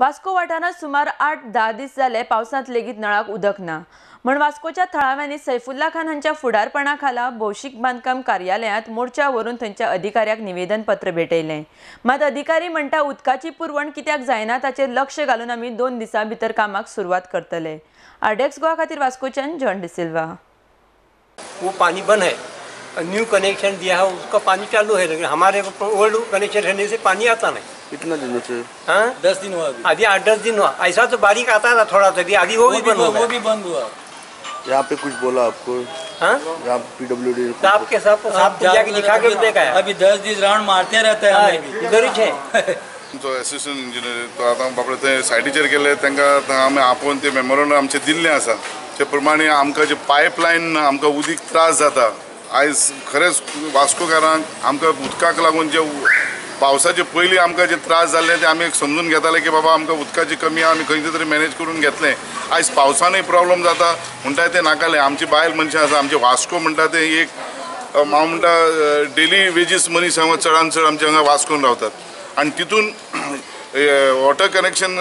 वास्को वाठारांत सुमार 8-10 दीस जाले पावसांत लेगीत नळाक उदक ना म्हण वास्कोच्या थळाव्यांनी सैफुल्ला खान हांच्या फुडारपणा खाला भौशीक बांदकाम कार्यालयांत मोर्चा व्हरून थंयच्या अधिकाऱ्याक निवेदन पत्र भेटयलें। मात अधिकारी म्हणटा उदकाची पुरवण कित्याक जायना ताचेर लक्ष घालून आमी 2 दिसां भितर कामाक सुरवात करतले। आरडीएक्स गोवा खातीर वास्कोच्यान जॉन डिसिल्वा। वो पानी बंद है, न्यू कनेक्शन दिया है उसका पानी चालू है, लेकिन हमारे ओल्ड कनेक्शन रहने से पानी आता नहीं। कितना दिनों से? हाँ, 10 दिन हुआ। अभी 8-10 दिन हुआ। ऐसा तो बारीक आता था थोड़ा सा भी, अभी वो भी बंद हुआ। वो भी बंद हुआ। यहाँ पे कुछ बोला आपको? हाँ, यहाँ पीडब्ल्यूडी साहब के साहब जाके दिखा के देख आया। अभी 10 दिन राउंड मारते रहते हैं, इधर ही है। जो एसिस्टंट इंजिनियर तो आतां बाबडे थंय सायटीचेर गेले, तांकां आमी आपोवन ते मेमोरंडम आमचें दिल्लें आसा। ते प्रमाणे आमकां जे पायपलायन आमकां उदीक त्रास जाता आयज खरेंच वास्कोकारांक आमकां उदकाक लागून जे पावसाचे पयलीं आमकां जे त्रास जाल्ले ते आमी समजून घेताले की बाबा आमकां उदकाची कमी आहा, आमी खंयचे तरी मॅनेज करून घेतलें। आयज पावसानूय प्रॉब्लम जाता म्हणटा ते नाकाले। आमची बायल मनशां आसा, आमचे वास्को म्हणटा ते एक हांव म्हणटा डेली वेजीस मनीस हांगा चडान चड आमचे हांगा वास्कोन रावतात आनी तितून वॉटर कनेक्शन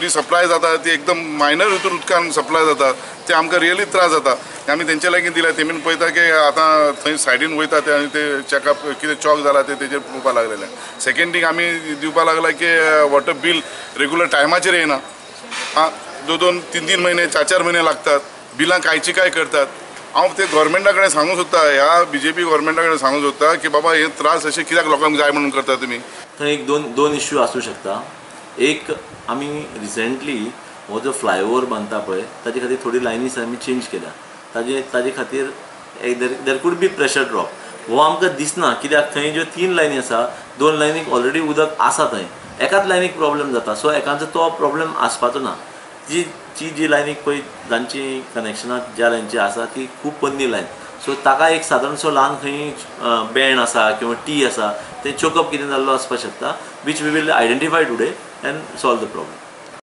जी सप्लाय जाता ती एकदम मायनर हितून उदकान सप्लाय जाता, ते आमकां रियली त्रास जाता। आमी तेंचे लागीं दिल्या, तेमी पळयता की आतां थंय सायडीन वयता ते आनी ते चॅकअप कितें चॉक जाला ते तेजेर पळोवपा लागलेले। सेकेंड थींग आमी दिवपा लागला की वॉटर बील रेगुलर टायमाचेर येयना। आं, 2-2, 3-3 म्हयने, 4-4 म्हयने लागतात, बिलां कांयची कांय करतात। हांव ते गोवोरमेंटा कडेन सांगूंक सोदता, ह्या बीजेपी गोवोरमेंटा कडेन सांगूंक सोदता की बाबा हे त्रास अशे कित्याक लोकांक जाय म्हणून करता तुमी। थंय एक दोन इश्यू आसूं शकता। एक, आमी रिसेंटली हो जो फ्लायओवर बांदता पळय ताजे खातीर थोडी लायनीस आमी चेंज केल्या, ताजे खातीर there could be pressure drop. हो आमकां दिसना कित्याक थंय ज्यो 3 लायनी आसा, 2 लायनीक ऑलरेडी उदक आसा, थंय एकाच लायनीक प्रॉब्लम जाता। सो एकाचो तो प्रॉब्लम आसपाचो ना। जी जी जी लायनीक पळय जांची कनेक्शनां ज्या लायनीची आसा ती खूब पोन्नी लायन, सो ताका एक सादारणसो ल्हान खंय बँड आसा किंवा टी आसा ते चोकअप कितें जाल्लो आसपाक शकता, which we will identify today and solve the problem.